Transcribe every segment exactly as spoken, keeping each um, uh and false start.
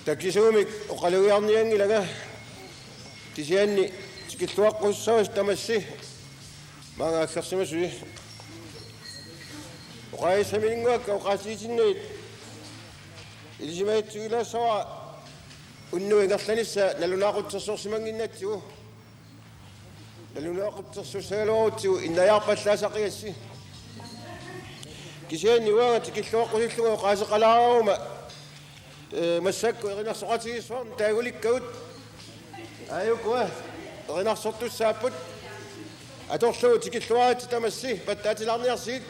Takisuumik oqalugiarnianngilanga, kisianni tikilluaqqussavasi tamassi maanga aggersimasui. Oqaasissaminnguakka oqaatigisinnaanngillat, ilisimagitsilaassavara unnuup ingerlanissaa nalunaaqutsersorsimannginnatsigu. Nalunaaqutsersussagaluarutsigu innajaarpallaassaqigassi. Kisianni uanga tikilluaqqusillunga oqaaseqalaaruma, ee, massakkut erinarsoqatigiissuarnik taagulikkagut. Aajukua erinarsortussaapput. Atorlugu tikilluaritsi tamassi pattaatilaarniarsigit.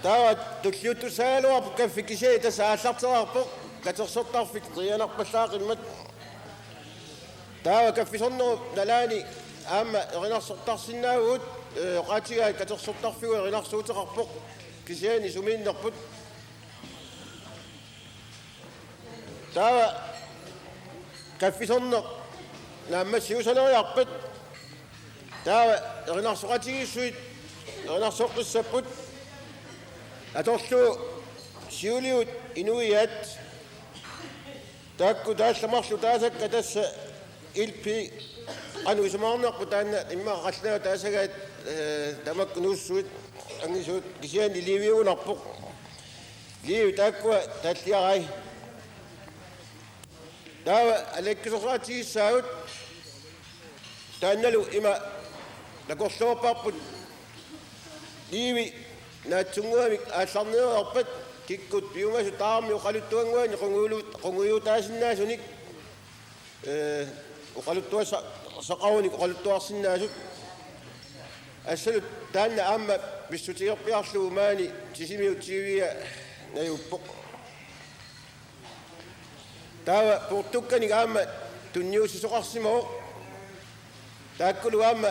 Taava tulliuttussaagaluarpoq kaffi, kisianni tassa aallartereerpoq katersortarfik qiianarpallaaqimmat. Taava kaffisornerup nalaani aamma erinarsortarsinnaavugut, ee, oqaatigaat katersortarfiup erinarsuuteqarpoq, kisianni sumiinnerput. Taava kaffisorneq naammassiuusaneriarpat, taava erinarsoqatigiissuit erinarsoqqissapput. Atorlugu siuliut inuiaat. Taakku taallaat marluk taasakka tassa ilpi anu isumaqarnerput, taanna immaqa qallunaat taasagaat, ee, tamakku nuussuit angisuut, kisianni Liiviugunarpoq. Liivi taakkua taalliarai. Taava aliikkusersoraatigissaagut, taannalu ima takorloorparput. Liivi naatsunnguamik aallarniarpat kikkut piumasut taarmi oqaluttuannguani qungujulu-, qungujuutaasinnaasunik, ee, oqaluttuassa-, saqarunik oqaluttuarsinnaasut. Assalu taanna aamma pissutigerpiarlugu maani Sisimiut T V-a najuppoq. Taava puurtukkanik aamma tunniussisoqarsimavoq. Taakkulu aamma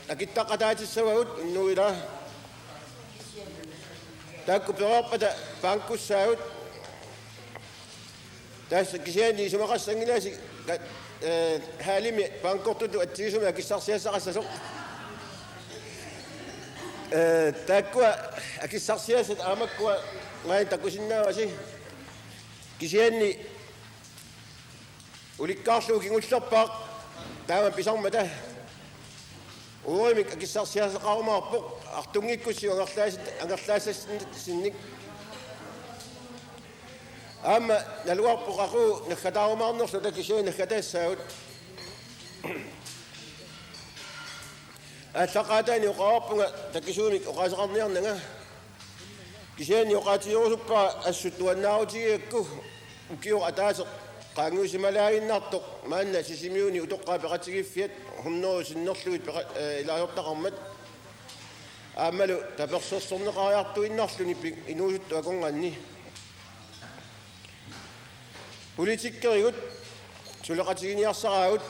akittaqataatissavagut unnuilaa. Taakku pereerpata bankkussaagut. Tassa kisianni isumaqassanngilasi ka-, ee, hallimi bankkortutut atsigisumik akissarsiassaqassasoq. Ee, taakkua akissarsiassat aamakkua maani takusinnaavasi. Kisianni ulikkaarlugu kingullerpaaq taama pisarmata uurimik akissarsiassaqarumaarpoq artunngikkussiuk angerlaasat-, angerlaassassinnik. Aamma naluarpoq aqagu naggataarumaarnerluta, kisianni naggataassaagut. Aallaqqaataani oqarpunga takisuumik oqaaseqarniarnanga. Kisianni oqaatigerusuppara assut nuannaarutigigakku ukioq ataaseq qaangiussimalaaginnartoq maanna Sisimiuni utoqqaat peqatigiiffiat hundrede sinnerlugit peqa-, ee, ilaasortaqarmat. Aammalu tapersersorneqariartuinnarluni pi-, inuusuttut akornanni. Politikkerigut suleqatiginiarsaraagut,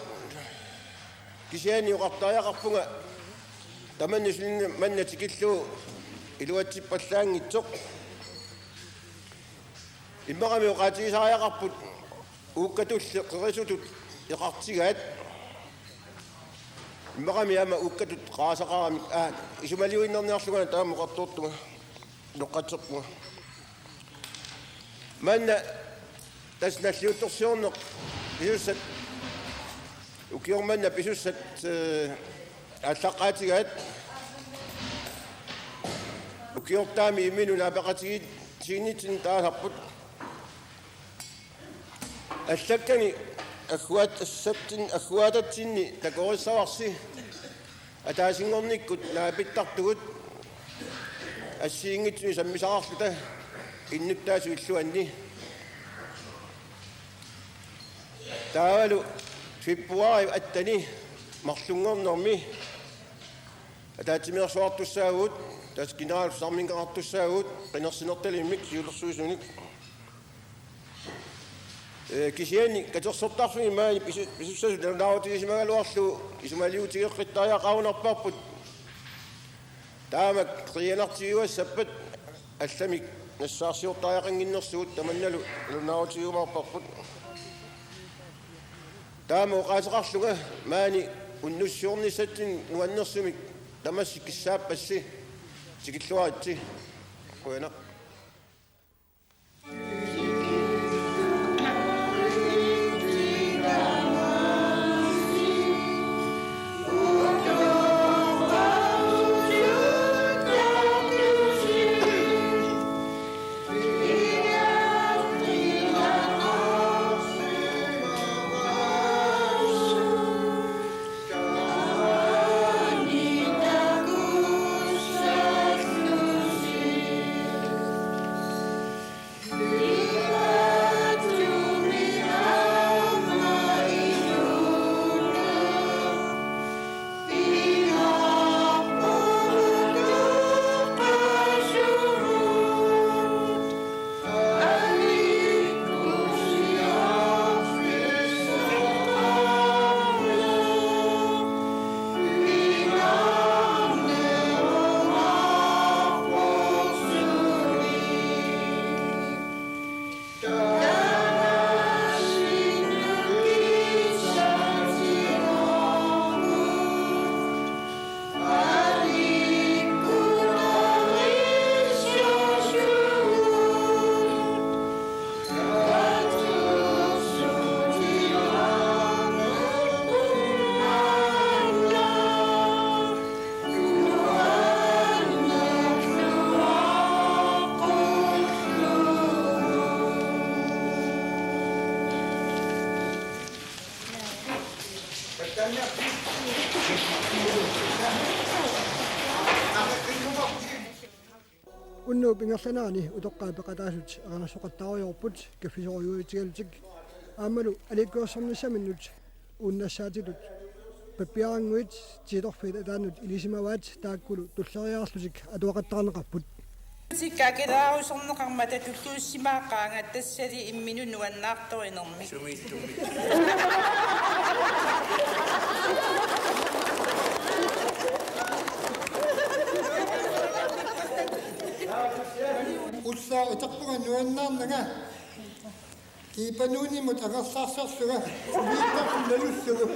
kisianni oqartariaqarpunga tamanna suli manna tikillugu iluatsippallaanngitsoq. Immaqami oqaatigisariaqarput uukkatulli qerisutut eqartigaat. Immaqami aamma uukkatut qarasaqaramik, aa, isumaliuinnarniarlunga taama oqartoortunga, noqqatserpunga. Manna tassa nalliuttorsiorneq pisussat, ukioq manna pisussat, ee, aallaqqaatigaat. Ukiortaami imminut naapeqatigiissinnitsinni taasarput. Allakkani agguat-, assatsin-, agguaatatsinni takorissavarsi ataasinngornikkut naapittartugut assigiinngitsunik sammisaqarluta innuttaasut illuanni. Taavalu februaarip atteni marlunngornermi ataatsimeersuartussaavugut, tassa generalforsamlingeqartussaavugut qinersinertalimmik siulersuisunik. Ee, kisianni katersortarfimmi maani pisu-, pisussasut nalunaarutigisimagallarlugu isumaliutigeqqittariaqarunarparput. Taamak qiianartigiuassappat allamik nassaarsiortariaqannginnersugut tamannalu nalunaarutigiumaarparput. Taama oqaaseqarlunga maani unnussiornissatsinnik nuannersumik tamassi kissaappassi. Tikilluaritsi. Qujanaq. Unnuup ingerlanerani utoqqaat peqataasut erinarsoqattaarujoorput kaffisorujuutigalutik aammalu aliikkusersornissaminnut uunnassaatillu pappiarannguit tiitorfiit ataannut ilisimavaat taakkulu tulleriiaarlutik atuaqattaarneqarput. Tikakilaarusorneqarmata tulluussimaaqaanga tassali imminut nuannaartorinermik. Sumiittumik. Ullaaq uterpunga nuannaarnanga. Kiipanuunimut angerlarserlunga umiittaqun nalullugu.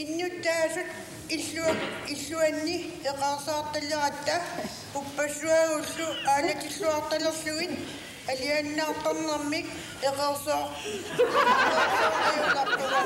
Innuttaasut illua-, illuanni eqaarsaartaleratta uppassuagullu aalatilluartalerlugit alianaartarnermik eqersoo-, eqersoorujunarpunga.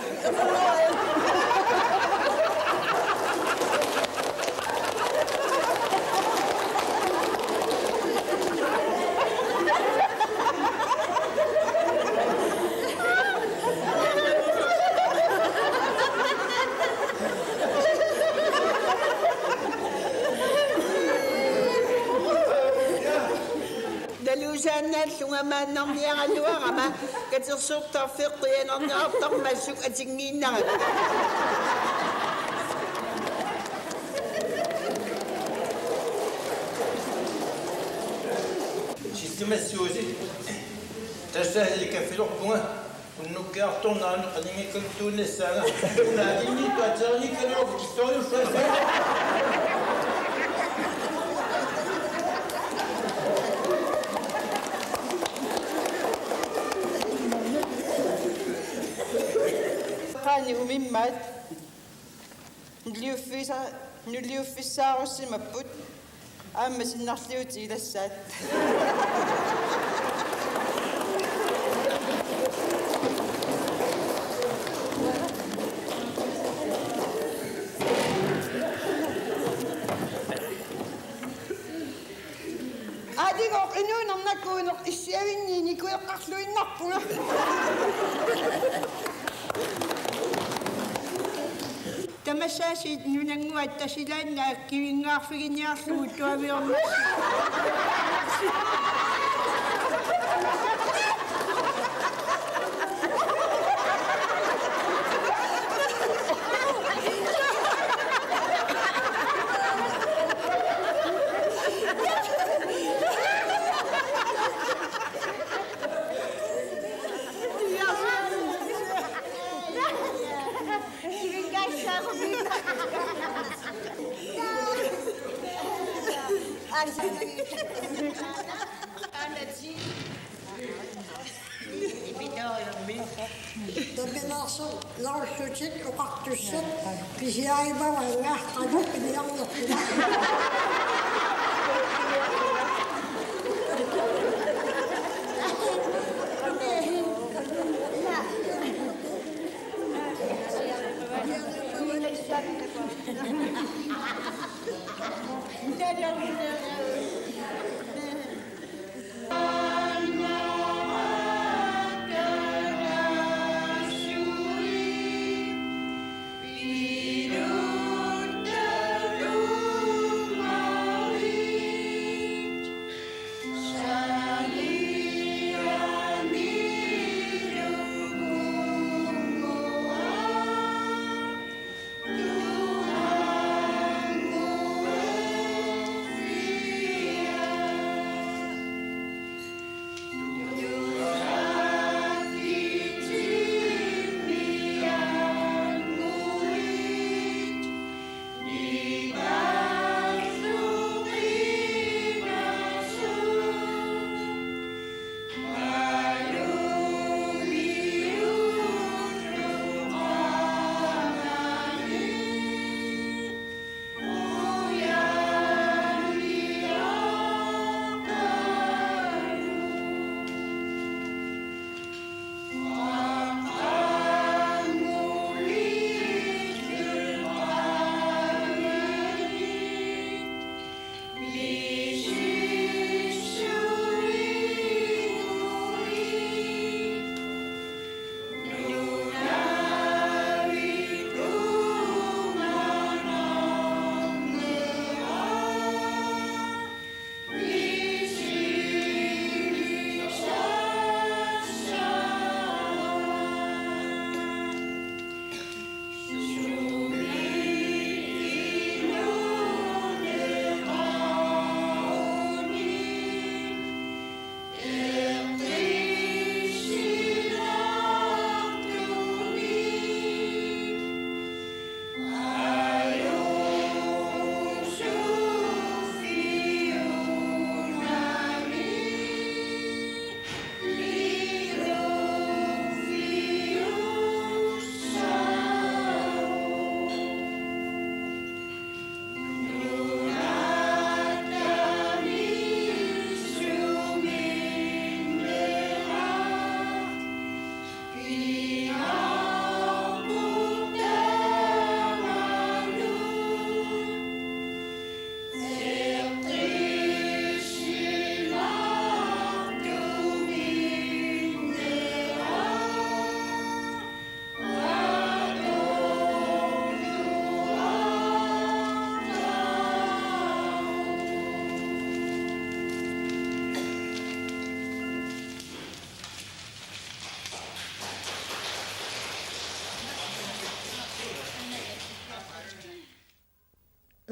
Naluusaannaallunga maannarniaraluarama katersortarfeq qujanarneqartarmassuk atinngiinnarami. Sissimassuusi. Tassa Helga Filorpunga. Unnukkiartornera qaninngikkaluttuinnassaanga. Una atinniittoq ateernikkaluarpoq kissoorujussuassaanga. Qaani umimmaat. Nuliuffisa-, nuliuffissaarussimapput aamma sinnarliuutigilassaat. Aatigoq inuunernakkuuneq issiavinniinnikueqqarluinnarpunga. Tamassaasiit nunannguatta silaannaat kivinngaarfiginiarlugu tuaviornersi. Tapineersoq narullugit oqartussat pisiarimavai, qanoq piniarnerluta.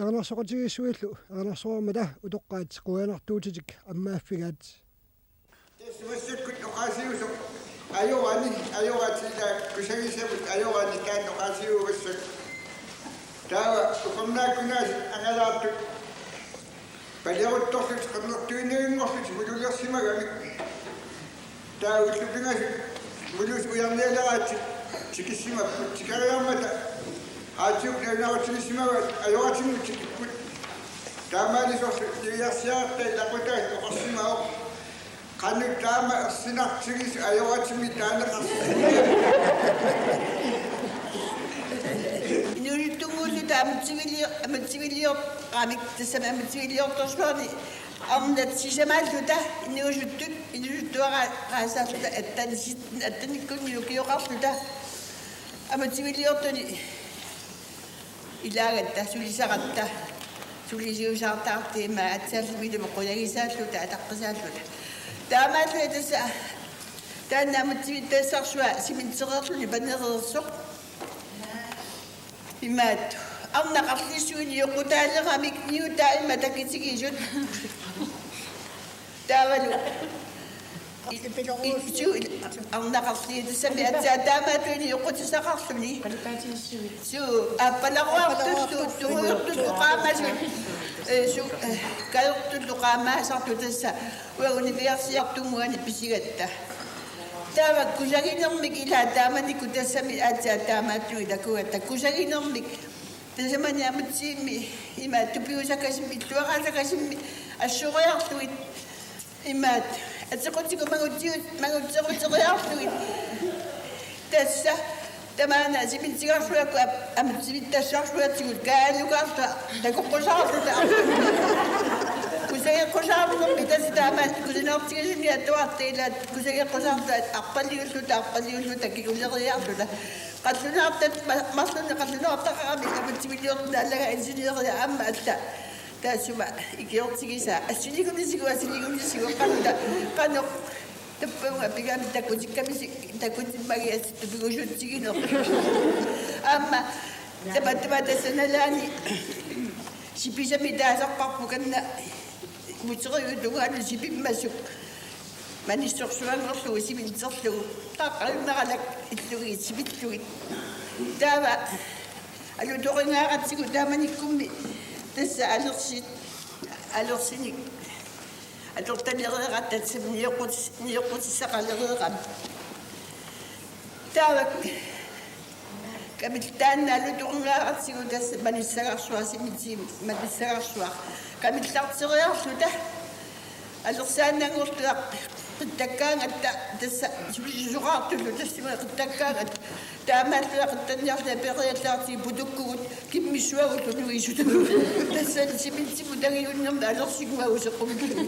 Erinarsoqatigiissuillu erinarsoormata utoqqaat qujanartuutitik ammaaffigaat. Tassa massakkut oqaasiusoq ajorani, ajoratik ila kusagissamut ajorani taanna oqaasiugassaq. Taava upernaakkunaasut angalaartut paliaruttorlutik qernertuinnagunngorlutik mululersimagamik. Taava ullut pingasut muluusut ujarnialeraatsit tikissimapput, tikeriarmata aatsiukkut nalunaarutigissimavaat, ajoratigut tikipput. Taamaalisorlu niviarsiarta ilaqutaasut oqarsimavoq: Qanoq taama ersinartigisoq ajoratimmi taaneqarsinnaavit? Inuusuttunnguulluta ammassivilior-, ammassivilior-, qaamik tassami ammassiviliortorsuarni arnat sisamaalluta inuusuttut, inuusuttuaraasaalluta attan-, attannikkunni ukioqarluta ammassiviliortuni ilaagatta, sulisaratta, sulisiusaartaartut ima aatsaat ilumoorpoq, qulagisaalluta, ataqqisaalluta. Taamaalluta tassa taanna ammassivittassarsua cementereerluni panereersoq. Imaattoq. Arnat qarlissuit nioqqutaalermata niutaa ima takitigisut. Taavalu Isu arnaqarliit tassami aatsaat taamaattunik nioqqutissaqarluni. Suu, aappalaruartullu, tungujortullu qaamasut. Eh, suu, eh, kajortullu qaamaasartut tassa uanga universiartunguani pisigatta. Taava kusaginermik ilaa taamanikkut tassami aatsaat taamaattunik takugatta. Kusaginermik tasamani amutsivimmi ima tupiusakasimmi, illuaraasakasimmi assoriarlugit. Imaat, atequtigut mangutsigu-, mangutseruteriarlugit. Tassa, tamaana simintigarsuakku ap-, amutsivittassaarsuatigut kaalukaarta, takoqqusaarluta. Kusageqqusaarnermi tassa taama, kusanartigisuni atuarta ilaat, kusageqqusaarta arpaliulluta, arpaliulluta, kinguleriarluta. Qallunaartat, ma-, marlunnik qallunaartaqarami, amutsiviliorluni allagaa ingeniøria aamma alla. Taassuma ikiortigisaa, assinikuunisigut, assinikuunisigut, qanoq, qanoq, tappavunga pigami takutikkamisi, takutimmagiat tupigusutsigineq. Aamma, tamatuma tassa nalaani, sipisami taasarparput kanna, muteriutungaani sipimmasuk. Manissorsuanngorlugu siminterlugu. Qaqqalunnaralak illugit sipillugit. Taava alutoringaaratsigu taamanikkummi tassa alersit, alersinik atortalereeratta tassami nioqqutis-, nioqqutissaqalereerami. Taava kamillit taanna alutoringaaratsigu tassa manissagarsuaq, simintigut manissagarsuaq. Kamillarteriarluta alersaannanngorluta qittakkaangatta tassa sulisusoqartullu tassami qittakkaangatta. Taamaalluta qittanniarluta periallaartigu putukkugut kimmissuagullu nuisut. Tassa simintimut tagiunnermi alersinnguagut sequmillugu.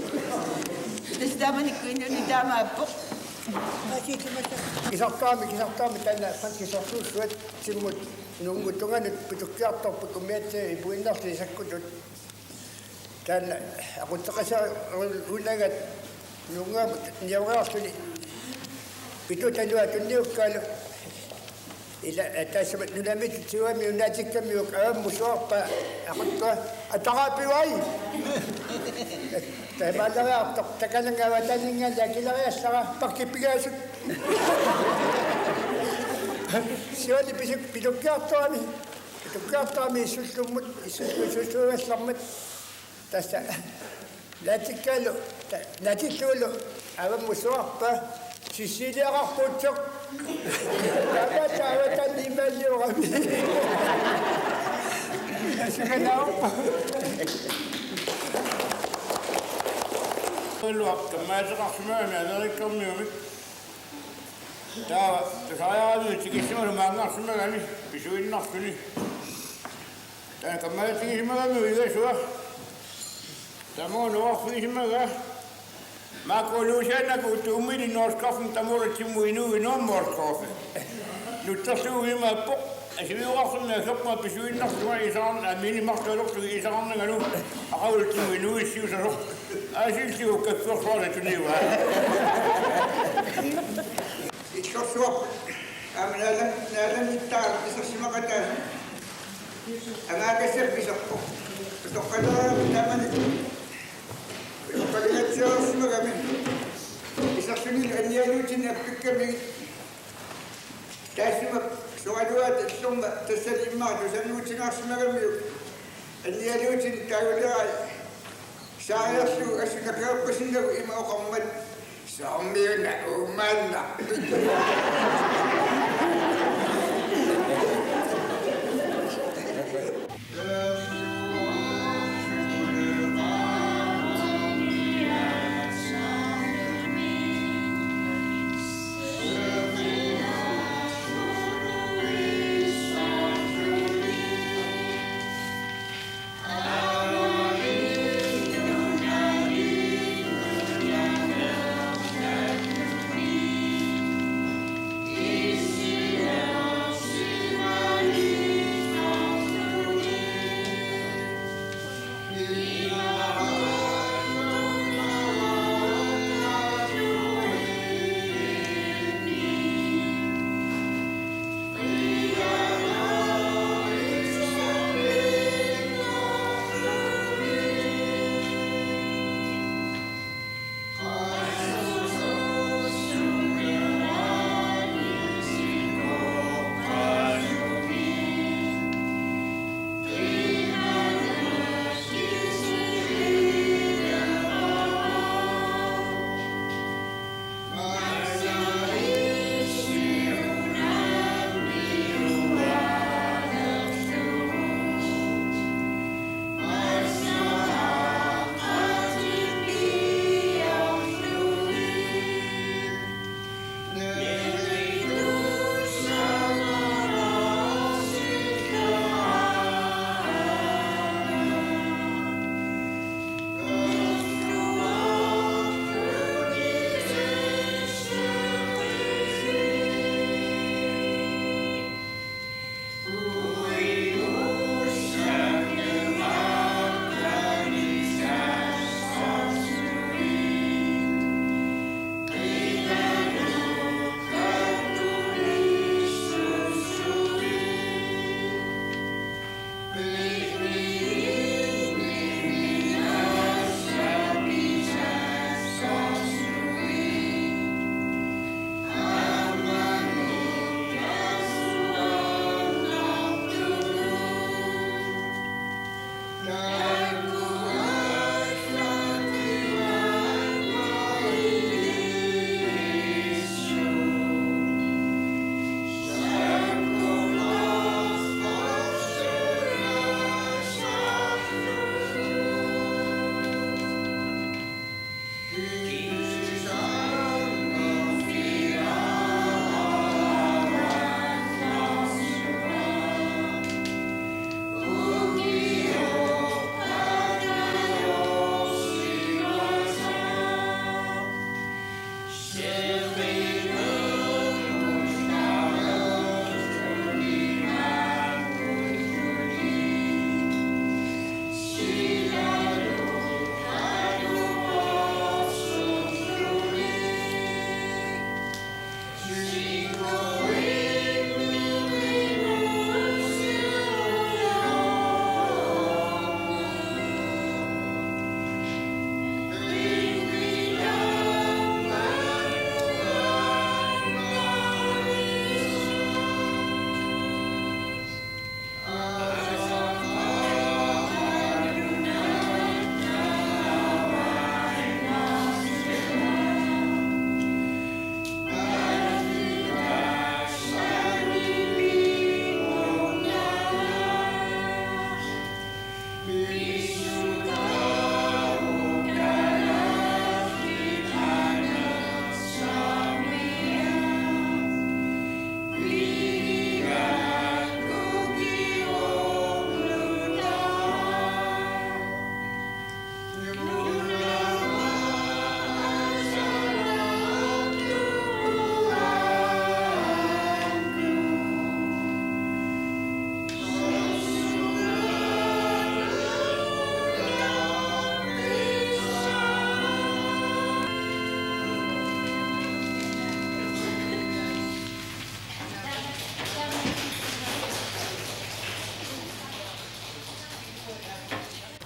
Tassa taamanikkut inuuneq taamaappoq. Kisartaami, kisartaami taanna franskisorsuussuat timmut nuunnguttunganut putukkiartorput umiatsiat ipuinnarlutik sakkutut. Taanna aqutseqasarunagat nuunngaammut nioriarluni pitut aluaat tunniukkaalu. Ila, eh, taassuma nunamiittutigami unaatikkammiuk avammut suarpaa aquttua: Ataqarpiuk ai? Taamaaleriartoq takananga avataaninngaanniit akileriallara, pakkippigaasut. Siuani pisuk pitukkiartorami. Pitukkiartorami issullummut, issullu-, issulluigallarmat. Tassa naatikkaalu, ta-, naatillugulu avammut suarpaa: Sissiiliaqarpuutsoq. Taava taava taanna imaalliorami. Asukanaorpa. Ulluaq kammaateqarsimagami Amerikkarmiumik. Taava tusariaramik tikissimasoq maanngarsimagami pisuinnarluni. Taanna kammaatigisimagami uigasua. Tamuuna nuarfigisimagaa. Maakku Lucianaku tuummili Norskaffi tamuulla timmut inuuinnarmut Norskaffi. Nutserlugu imaappoq: Asiviuarsunni akerpuma pisuinnarlunga isaarn-, aminimartalerlugu isaarnangalu aqagulu timmut inuuissiusasoq. Aasillugu kaffersuarna tuniua. Illersuaq. Aamma naalam-, naalammittaaq isersimaqataasoq. Angaakassap iserpoq. Utoqqalaarami taamani. Utoqqaligatsiarsimagami. Isersunilu annialuutinik appikkamigit. Taassuma soraluaat illorma tassali immaqa tusannuutinaarsimagamiuk. Annialuutinik taagulerai. Saariarlugu assut akeqarpasinnagu ima oqarmat: Soormiuna uumaannarpit?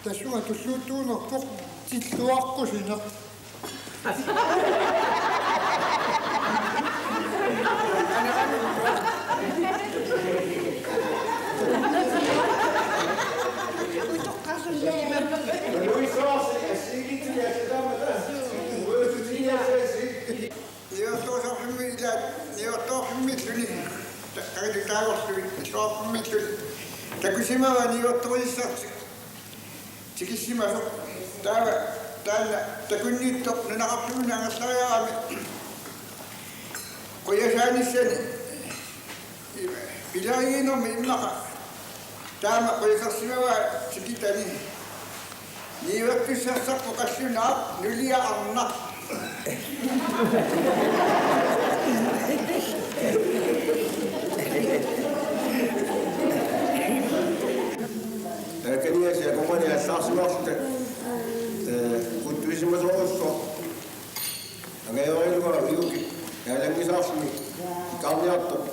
Tassunga tulluuttuunerpoq tilluaqqusineq. Niuertorusuarfimmi ilaat, niuertorusuarfimmilluni. Ta-, taagorlugit, soorfimmilluni. Takusimavaa niuertorujussuartik. Tikissimasoq. Taava, taanna takunnittoq nunaqarfimmut angerlariarami. Qujasaanissani. Pilarigiinnermi immaqa. Taama qujasarsimavaa tikitani. Niuertussassarpoq qallunaaq nulia arnaq. Taakaniasi akornanni allaarsimaarluta, ee, kuttuisimasorujussuaq. Angajoriluara ujuki naalanngisaarluni ikaarniartoq.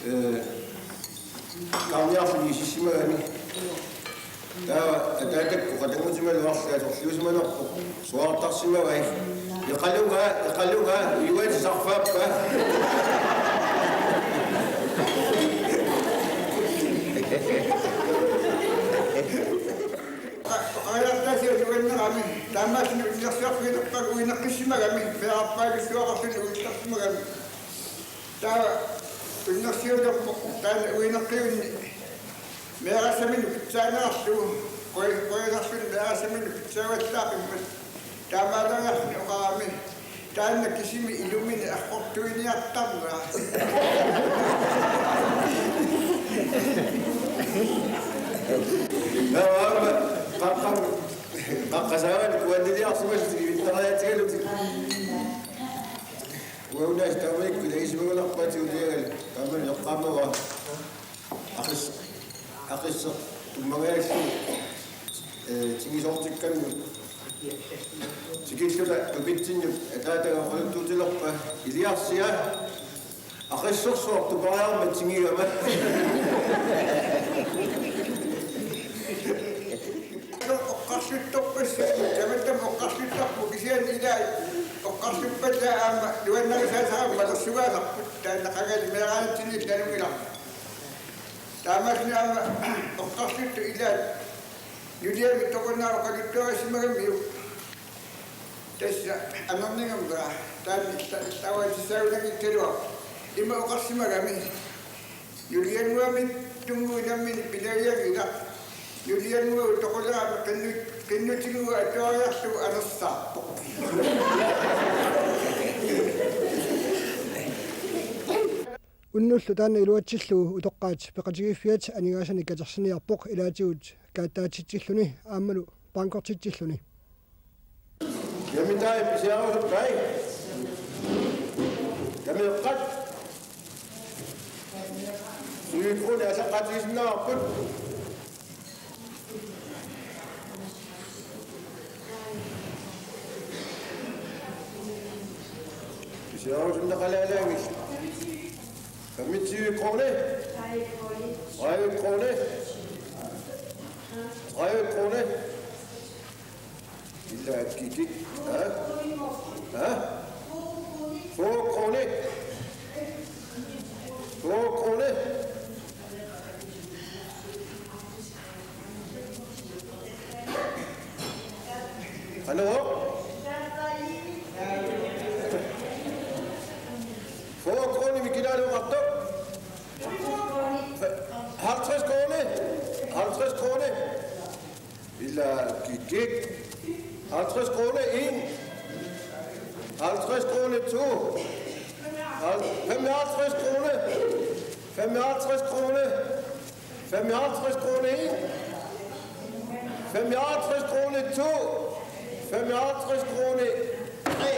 Ee, ikaarniarluni isissimagami. Taava ataatakkut qatanngutimalu arlaat sorliusimanerpoq. Suaartarsimavai. Eqalunga, eqalunga, ujuaat sarfaappa. Qa-, qajartaasiat nuannerami, taamaallaat unnersiarfigilerpara uineqqissimagami, meerarpaajussuaqarluni uillarsimagami. Taava unnersiulerpoq taanna uineqqiunni meerassaminut pitsaanerarlugu, qoi-, qojasarluni meerassaminut pitsaavallaaqimmat. Taamaaleriarluni oqarami: Taanna kisimi ilumini arrortuiniartarnera. Taava aamma qaqqam-, qaqqasaavanik kuanniliarsimallutik ivittariaatigalutik. Uagunaasiit taamanikkut ilagisimagunarpaatit uliagal taamani eqqaamavara. Aqis-, aqisseq tummangajalluni, ee, tingisoortikkannut. Tikilluta tupitsinnut ataataga oqaluttuutilerpaa: Iliarsia, aqissersuaq tupariarmat tingigama. Oqqarluttorpassuit, tamatta oqqarluttarput kisianni ilaat oqqarluppallaat aamma nuannarisaasarami malersugaasarput, taanna qangali meeraanitsinni nalunngilarput. Taamaasilluni aamma oqqarluttut ilaat nuliami toqunnaaq oqaluttuarisimagamiuk. Tassa amernigamera taanna ta-, taava tissaagunanngikkaluarpoq. Ima oqarsimagami: Nuliannguamik tunnguit nammineq pinavianngilaq. Nuliannguaq toqulerami qinnut-, qinnutinnguaq atuariarlugu anersaarpoq. Unnullu taanna iluatsillugu utoqqaat peqatigiiffiat aningaasanik katersiniarpoq, ilaatigut kaattaatitsilluni aammalu bankortitsilluni. Kiammitai pisiarusuppai? Kiammeqqat? Syv kroner asaqqaatigisinnaavarput. Pisiarusunneqalaalaanngillat. Femogtyve kroner. Tredive kroner. Tredive kroner. Illa kikik. Ha? Ha? Fyrre kroner. Fyrre kroner. Hallo? Fyrre kroner, Mikilaali oqartoq. Halvtreds kroner. Halvtreds kroner. Illa kikik. Halvtreds kroner en. Halvtreds kroner to. Hal-, femoghalvtreds kroner. Femoghalvtreds kroner. Femoghalvtreds kroner en. Femoghalvtreds kroner to. Femoghalvtreds kroner tre.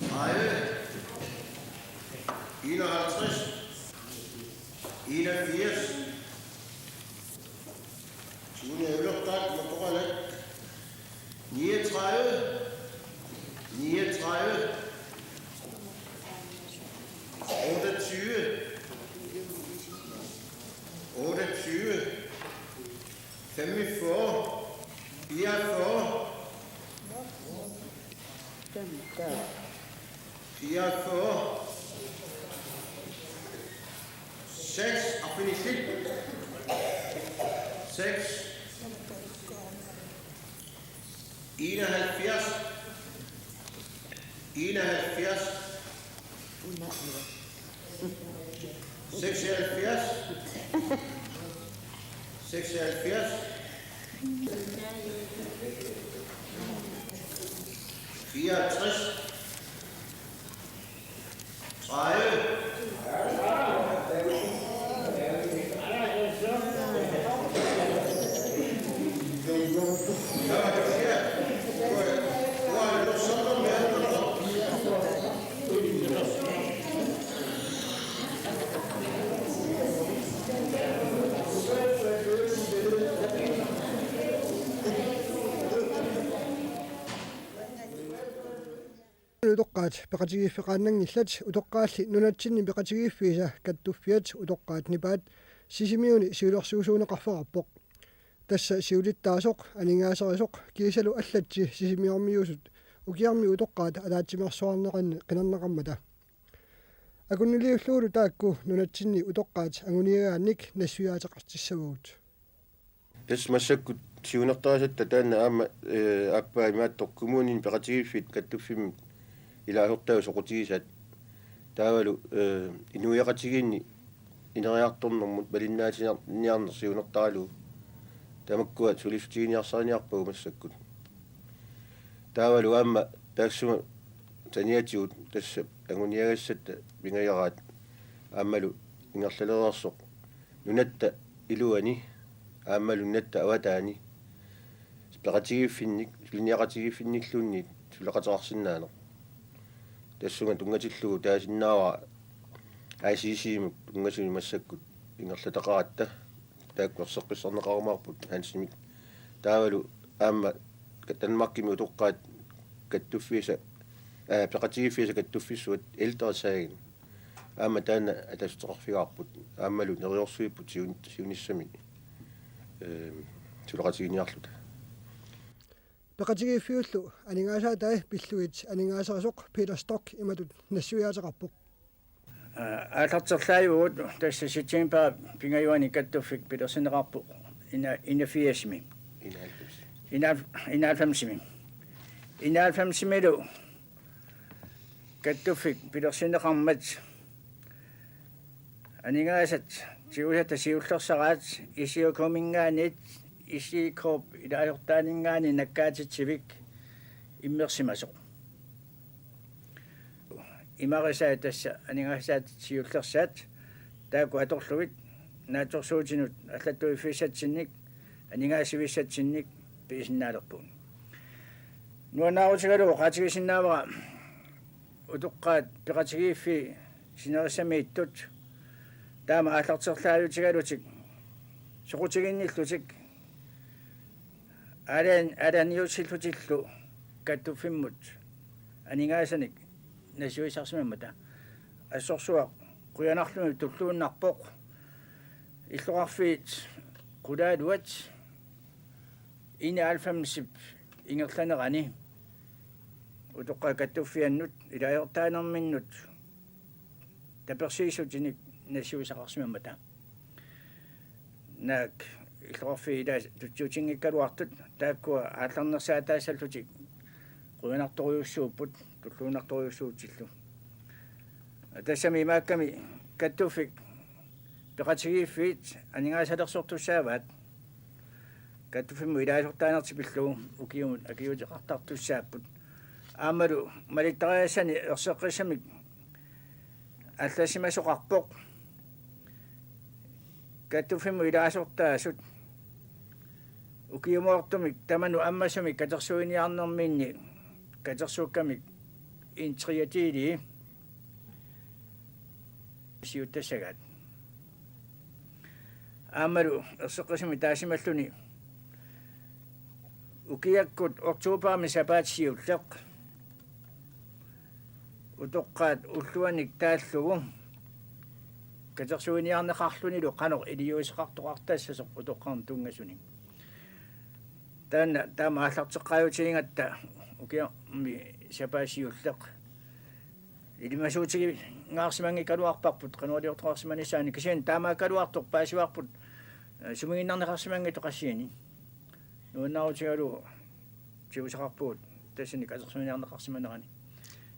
Tredive. Enoghalvtreds. Enogfirs. Sune Øvertak, Motoralak. Niogtredive. Niogtredive. Otteogtyve. tyve, femogfyrre, fireogfyrre, fireogfyrre, seks, og finish it. Seks, enoghalvfjerds, enoghalvfjerds, seksoghalvfjerds, seksoghalvfjerds, fireogtres, tredive. Utoqqaat peqatigiiffeqaannanngillat, utoqqaalli nunatsinni peqatigiiffiisa kattuffiat utoqqaat nipaat Sisimiuni siulersuisuuneqarfeqarpoq. Tassa siulittaasoq, aningaaserisoq kiisalu allatsi sisimiormiusut ukiarmi utoqqaat ataatsimeersuarneranni qinerneqarmata. Akunniliullugulu taakku nunatsinni utoqqaat anguniagaannik nassuiaateqartissavagut. Tassa massakkut siunertarisatta taanna aamma, eh, aappaa imaattoq kommunini peqatigiiffiit kattuffimmut ilaasortaat soqutigisaat. Taavalu, eh, inuiaqatigiinni ineriartornermut malinnaatiniarneq siunertaralugu. Tamakkua sulissutiginiarsariniarpagut massakkut. Taavalu aamma taassuma saniatigut tassa anguniagassatta pingajaraat aammalu ingerlalereersoq nunatta iluani aammalu nunatta avataani peqatigiiffinnik, suliniaqatigiiffinnilluunniit suleqateqarsinnaaneq. Tassunga tunngatillugu taasinnaavara I C C-mut tunngasuni massakkut ingerlataqaratta, taakku erseqqissarneqarumaarput Hansenimik. Taavalu aamma Danmarkimi utoqqaat kattuffiisa, aa, peqatigiiffiisa kattuffissuat Ældre Sagen. Aamma taanna ataaseqarfigaarput, aammalu neriorsuipput siun-, siunissami, ehm, suleqatiginiarluta. Peqatigiiffiullu aningaasaatai pillugit aningaaserisoq Peter Stock imatut nassuiaateqarpoq. Aa, aallarterlaajuvugut tassa september pingajuani kattuffik pilersinneqarpoq ina-, enogfirsimi. Enoghalvfems. Ina-, enoghalvfemsimi. Enoghalvfemsimilu kattuffik pilersinneqarmat aningaasat tigusatta siullersaraat I C K-minngaanniit, I C K-p ilaasortaaninngaanniit nakkaatitsivik immersimasoq. Imarisaat tassa aningaasaat siullersaat taakku atorlugit naatsorsuutinut allattuiffissatsinnik aningaasivissatsinnik pisinnaalerpugut. Nuannaarutigalugu oqaatigisinnaavara utoqqaat peqatigiiffii sinerissamiittut taama aallarterlaajutigalutik soqutiginnillutik alan-, alaniussillutillu kattuffimmut aningaasanik nassuiassarsimammata. Assorsuaq qujanarluni tulluinnarpoq illoqarfiit qulaaluat enoghalvfemsip ingerlanerani utoqqaat kattuffiannut ilaasortaanerminnut tapersiissutinik nassuisaqarsimammata. Naak illoqarfiit ilaat tutsiutinngikkaluartut taakkua aallarnersaataassallutik qujanartorujussuupput, tulluinnartorujussuutillu. Tassami imaakkami kattuffik peqatigiiffiit aningaasalersortussaavaat. Kattuffimmut ilaasortaanertik pillugu ukiumut akiuuteqartartussaapput. Aammalu malittarisassani erseqqissamik allassimasoqarpoq. Kattuffimmut ilaasortaasut ukiumoortumik tamanut ammasumik katersuiniarnerminni katersuukkamik en tredjedeli siuttassagaat. Aammalu erseqqissami taasimalluni ukiakkut oktoberimi sapaatip siulleq utoqqaat ulluannik taallugu katersuiniarneqarlunilu qanoq iliuuseqartoqartassasoq utoqqarnut tunngasunik. Taanna taama aallarteqqaajutigigatta ukiormi sapaatip siulleq ilimasuutigingaarsimanngikkaluarparput qanoq iliortoqarsimanissaanut, kisianni taamaakkaluartoq paasivarput, eh, sumiginnarneqarsimanngitsoq qassiinik. Nuannaarutigalugu tigusaqarpugut tassani katersuiniarneqarsimanerani.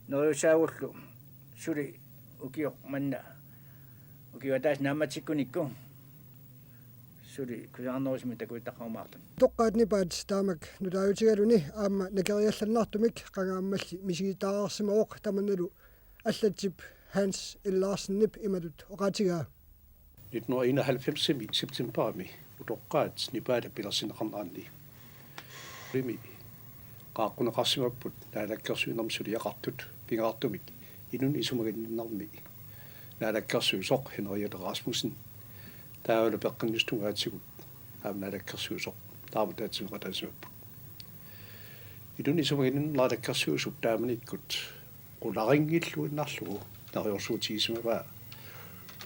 Neriussaagullu suli ukioq manna, ukioq ataaseq naammatsikkunikku suli kusanarnerusumik takuittaqarumaartut. Utoqqaat nipaat taamak nutaajutigaluni aamma nakeriallannartumik qanga aammalli misigittaareersimavoq, tamannalu allatsip Hans L. Larsenip imatut oqaatigaa. Nitten hundrede og enoghalvfems septemberimi utoqqaat nipaata pilersinneqarneranni. Ulimi qaaqquneqarsimapput naalakkersuinermi suliaqartut, pingaartumik inunnik isumaginninnermi naalakkersuisoq Henriette Rasmussen, taavalu peqqinnissaq tungaatigut aamma naalakkersuisoq, taama ataatsimiititalisimappat. Inunnik isumaginninnermi naalakkersuisup taamanikkut qularinngilluinnarlugu neriorsuutigisimavaa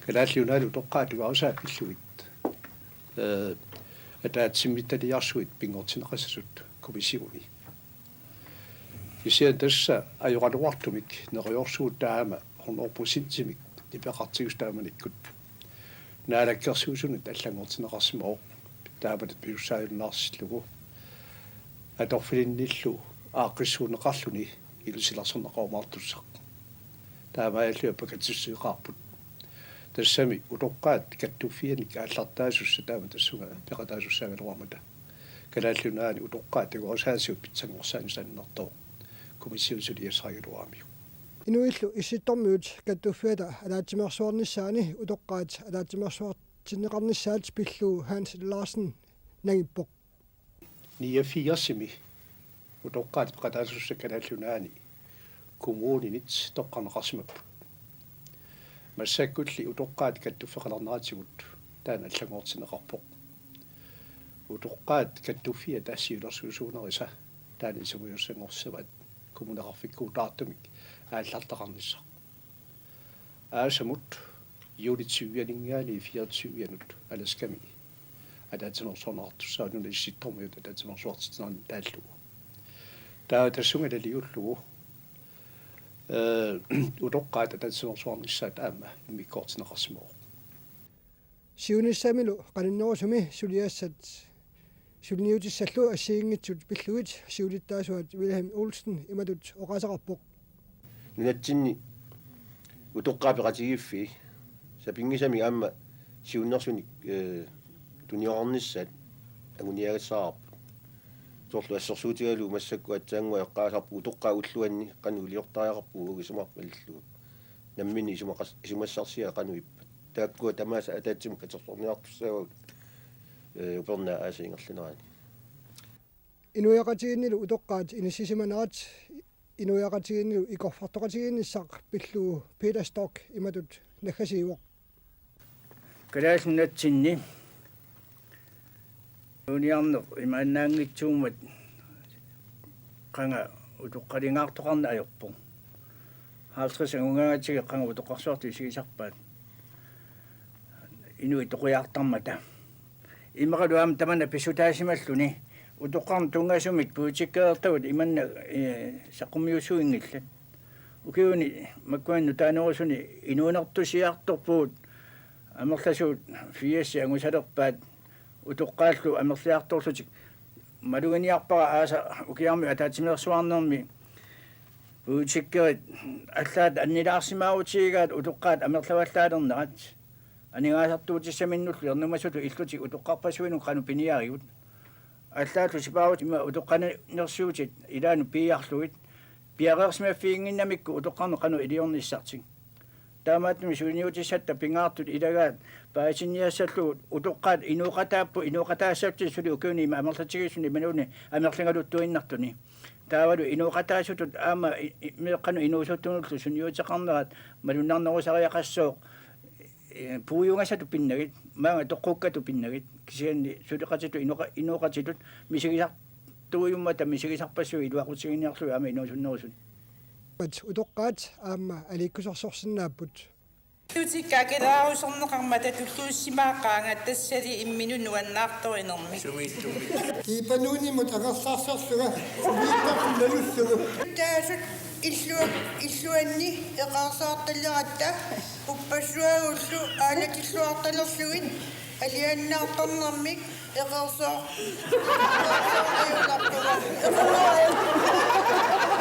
Kalaallit Nunaanni utoqqaat atugarisai pillugit, eh, ataatsimiititaliarsuit pinngortinneqassasut kommissioni. Kisianni tassa ajoraluartumik neriorsuut taama hundrede procentimik nipeqartigisoq taamanikkut naalakkersuisunut allanngortinneqarsimavoq, taamatut pisussaajunnaarsarlugu atorfilinnillu aaqqissuunneqarluni ilusilersorneqarumaartussaq. Taamaalilluni appakatsissuteqarput. Tassami utoqqaat kattuffiannik aallartaasussat taama tassunga peqataasussaagaluarmata Kalaallit Nunaanni utoqqaat atugarisaatsigut pitsanngorsaaneq annertooq kommissionip suliassarigaluaramiuk. Inuillu Issittormiut kattuffiata ataatsimeersuarnissaanni utoqqaat ataatsimeersuartinneqarnissaat pillugu Hans Larsen nangippoq. Niogfirsimi utoqqaat peqataasussat Kalaallit Nunaanni kommuninit toqqarneqarsimapput. Massakkulli utoqqaat kattuffeqalerneratigut taanna allanngortinneqarpoq. Utoqqaat kattuffiata siulersuisuunerisa taanna isumajussanngorsimavat kommuneqarfikkuutaartumik aallarteqarnissaq. Aasamut juulip tyvianinngaanniit fireogtyvianut Alaskami ataatsimeersuarneqartussaavoq, nunap Issittormiut ataatsimeersuartitsinerani taallugu. Taava tassunga naliullugu, eh, utoqqaat ataatsimeersuarnissaat aamma immikkoortinneqarsimavoq. Siunissamilu qaninnerusumi suliassat suliniutissallu assigiinngitsut pillugit siulittaasuat Vilhelm Olsen imatut oqaaseqarpoq. Nunatsinni utoqqaat peqatigiiffii sapinngisamik aamma siunnersunik, eh, tuniorarnissaat anguniagassaraarput. Soorlu assersuutigalugu massakkut aatsaannguaq eqqaasarpoq utoqqaat ulluanni qanoq iliortariaqarpagut uagut isumarput malillugu. Namminneq isumaqas-, isumassarsiat qanoq ippat. Taakkua tamaasa ataatsimut katersorniartussaavagut, eh, upernaap aasap ingerlanerani. Inuiaqatigiinnilu utoqqaat inissisimanerat inuiaqatigiinnilu ikorfartoqatigiinnissaq pillugu Peter Stock imatut naggasiivoq. Kalaallit Nunatsinni inuuniarneq imaannaanngitsuummat qanga utoqqaligaartoqarneq ajorpoq. Halvtreds angugaangatsigit qanga utoqqarsuartut isigisarpaat inuit toqujaartarmata. Immaqalu aamma tamanna pissutaasimalluni utoqqarnut tunngasumik politikeertagut imanna, eh, saqqummiussuinngillat. Ukiuni makkuani nutaanerusuni inuunertusiartorpugut amerlasuut firsit angusalerpaat utoqqaallu amerliartorlutik. Maluginiarpara aasaq ukiarmi ataatsimeersuarnermi politikerit allaat annilaarsimaarutigigaat utoqqaat amerlavallaalernerat. Aningaasartuutissaminnullu ernumasutut illutik utoqqarpassuinut qanoq piniarigut. Allaallu sipaarut ima utoqqalinersiutit ilaannut piiarlugit piareersimaffiginnginnamikku utoqqarneq qanoq iliornissartik. Taamaattumik suliniutissatta pingaartut ilagaat paasisinniassallugu utoqqaat inooqataapput, inooqataassagutsigu suli ukiuni ima amerlatigisuni imaluunniit amerligaluttuinnartuni. Taavalu inooqataasutut aamma i-, i-, meeqqanut inuusuttunullu sunniuteqarnerat malunnarnerusariaqassooq, eh, puiugasatut pinnagit, maanga toqqukkatut pinnagit, kisianni suleqatitut inooqa-, inooqatitut misigisartuujummata misigisarpassuit iluaqutiginiarlugit aamma inuusunnerusuni. Utoqqaat aamma aliikkusersorsinnaapput. Utikka akilaarusorneqarmata tulluussimaaqaanga tassali imminut nuannaartorinermik. Sumiittumik. Kiipanuunimut angerlarserlunga sumiittarfik nalussugu. Taasut illua-, illuanni eqaarsaartaleratta uppassuagullu aalatilluartalerlugit alianaartarnermik eqersoo-, eqersoorujussuarput.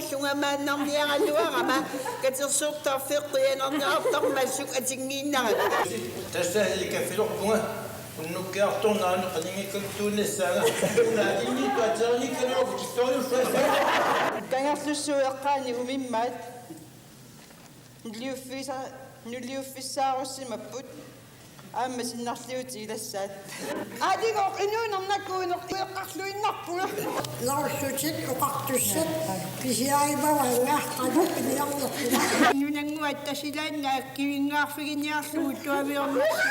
Sunga maannarniaraluarama katersortarfik qianarniartarmassuk atinngiinnarami. Tassa ilikaffilerpunga unnukkiartornerani qaningikkaluttuinnassaanga. Una atinniittu aterenikkaluarput tittoriussuassaa. Kangerlussuup eqqaani umimmaat nuliuffisa-, nuliuffissaarussimapput aamma sinnarliutit ilassaat. Aatigooq inuuneq nakuuneq ueqqarluinnarpunga. Nerullutit oqartussat pisiarimavaannga qanoqqiniarnerpuna. Nunannguatta silaannaak kivinngaarfiginiarlugu tuaviornassi.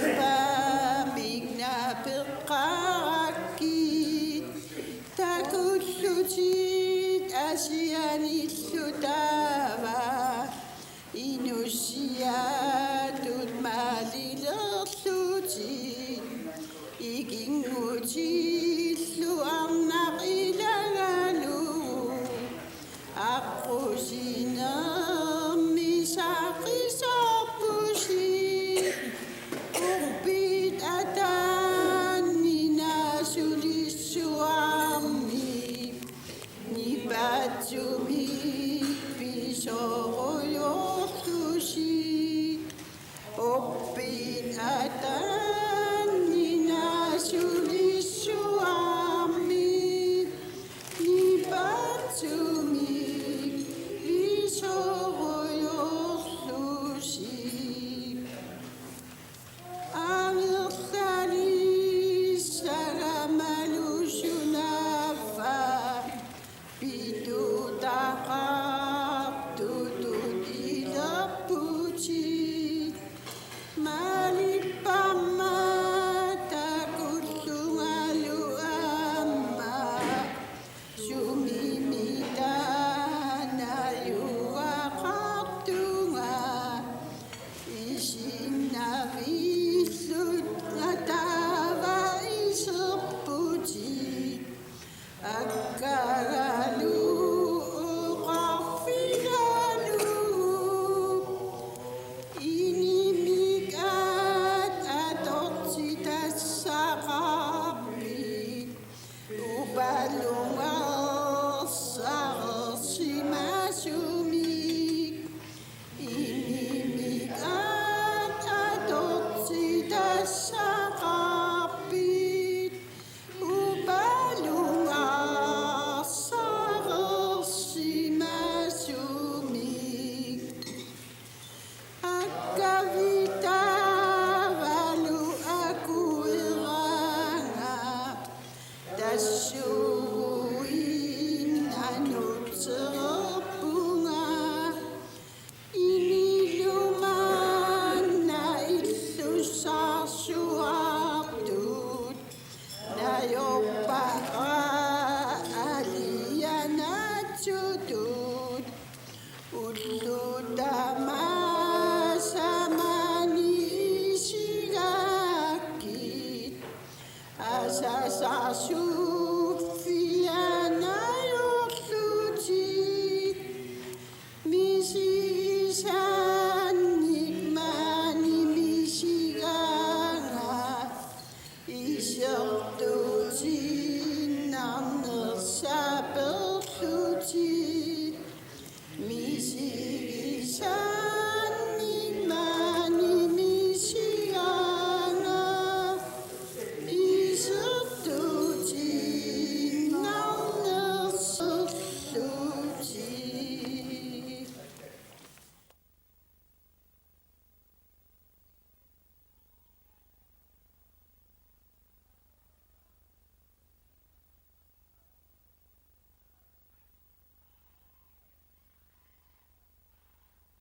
Siullerpaamik naapeqqaarakkit takullutit asianillu taava inussiaatut maalilerlutit ikinngutillu arnaq ilagalugu. Aqqusinermi saqisoorpusi urbit ataanni naasulissuarmi nipatsumik pisoorujorlusi. Urbit ataanni naasulissuarmi nipatsumik pisoorujorlusi. Angerlalissagammalu sunaaffa pitutaqartutut ilerputit. Maalipparma takullungalu aamma sumimita najugaqartunga isin